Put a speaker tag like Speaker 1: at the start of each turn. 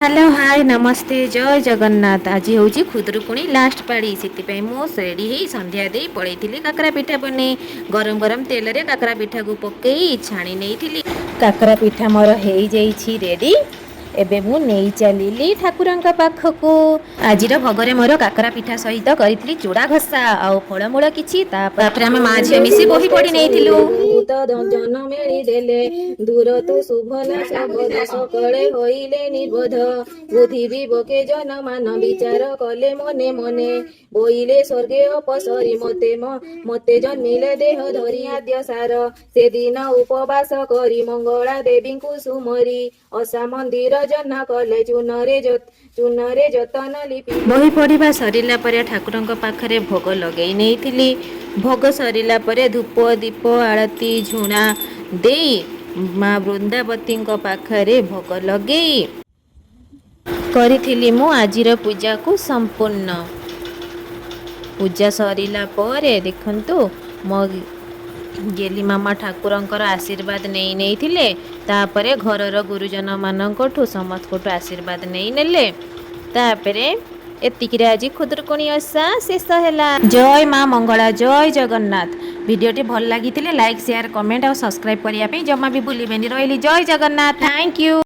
Speaker 1: Hello, ହାଏ, ନମସ୍ତେ, ଜୟ ଜଗନ୍ନାଥ। ଆଜି ହେଉଛି Khudurukuni last ପାଳି। ସେଥିପାଇଁ ମୁଁ ରେଡ଼ି ହେଇ ସନ୍ଧ୍ୟା ଦେଇ ପଳେଇଥିଲି କାକରା ପିଠା ବନେଇ। ଗରମ ଗରମ ତେଲରେ କାକରା ପିଠାକୁ ପକେଇ ଛାଣି ନେଇଥିଲି। କାକରା ପିଠା ମୋର ହେଇଯାଇଛି ରେଡ଼ି। ଏବେ ମୁଁ ନେଇ ଚାଲିଲି ଠାକୁରଙ୍କ ପାଖକୁ। ଆଜିର ଭୋଗରେ ମୋର କାକରା ପିଠା ସହିତ କରିଥିଲି ଚୁଡ଼ା ଘସା ଆଉ ଫଳମୂଳ କିଛି। ତାପରେ ଆମେ ମା ଝିଅ ମିଶି ବହି ପଢ଼ି ନେଇଥିଲୁ।
Speaker 2: ଭୂତ ଜନ ମେଳି ଦେଲେ ଦୂର ତୁ ଶୁଭଲା ଶବଦ, ସକଳେ ହୋଇଲେ ନିର୍ବୋଧ। ବୁଦ୍ଧି ବିବକେ ଜନମାନ ବିଚାର କଲେ ମନେ ମନେ, ବୋଇଲେ ସ୍ୱର୍ଗେ ଅପସରି ମତେ ମତେ ଜନ୍ମିଲେ ଦେହ ଧରି ଆଦ୍ୟ ସାର। ସେଦିନ ଉପବାସ କରି ମଙ୍ଗଳା ଦେବୀଙ୍କୁ ସୁମରି, ଅସା ମନ୍ଦିର ଜନ କଲେ ଚୂନରେ ଯତନ ଲିପି।
Speaker 1: ବହି ପଢ଼ିବା ସରିଲା ପରେ ଠାକୁରଙ୍କ ପାଖରେ ଭୋଗ ଲଗେଇ ନେଇଥିଲି। ଭୋଗ ସରିଲା ପରେ ଧୂପ, ଦୀପ, ଆଳତି, ଝୁଣା ଦେଇ ମା ବୃନ୍ଦାବତୀଙ୍କ ପାଖରେ ଭୋଗ ଲଗେଇ କରିଥିଲି ମୁଁ ଆଜିର ପୂଜାକୁ ସମ୍ପୂର୍ଣ୍ଣ। ପୂଜା ସରିଲା ପରେ ଦେଖନ୍ତୁ, ମୋ ଗେଲି ମାମା ଠାକୁରଙ୍କର ଆଶୀର୍ବାଦ ନେଇ ନେଇଥିଲେ। ତାପରେ ଘରର ଗୁରୁଜନମାନଙ୍କଠୁ, ସମସ୍ତଙ୍କଠୁ ଆଶୀର୍ବାଦ ନେଇ ନେଲେ। ତାପରେ ଏତିକିରେ ଆଜି ଖୁଦୁରୁକୁଣୀ ଓଷା ଶେଷ ହେଲା। ଜୟ ମା ମଙ୍ଗଳା, ଜୟ ଜଗନ୍ନାଥ। ଭିଡ଼ିଓଟି ଭଲ ଲାଗିଥିଲେ ଲାଇକ୍, ସେୟାର, କମେଣ୍ଟ ଆଉ ସବସ୍କ୍ରାଇବ୍ କରିବା ପାଇଁ ଜମା ବି ଭୁଲିବେନି। ରହିଲି, ଜୟ ଜଗନ୍ନାଥ, thank you.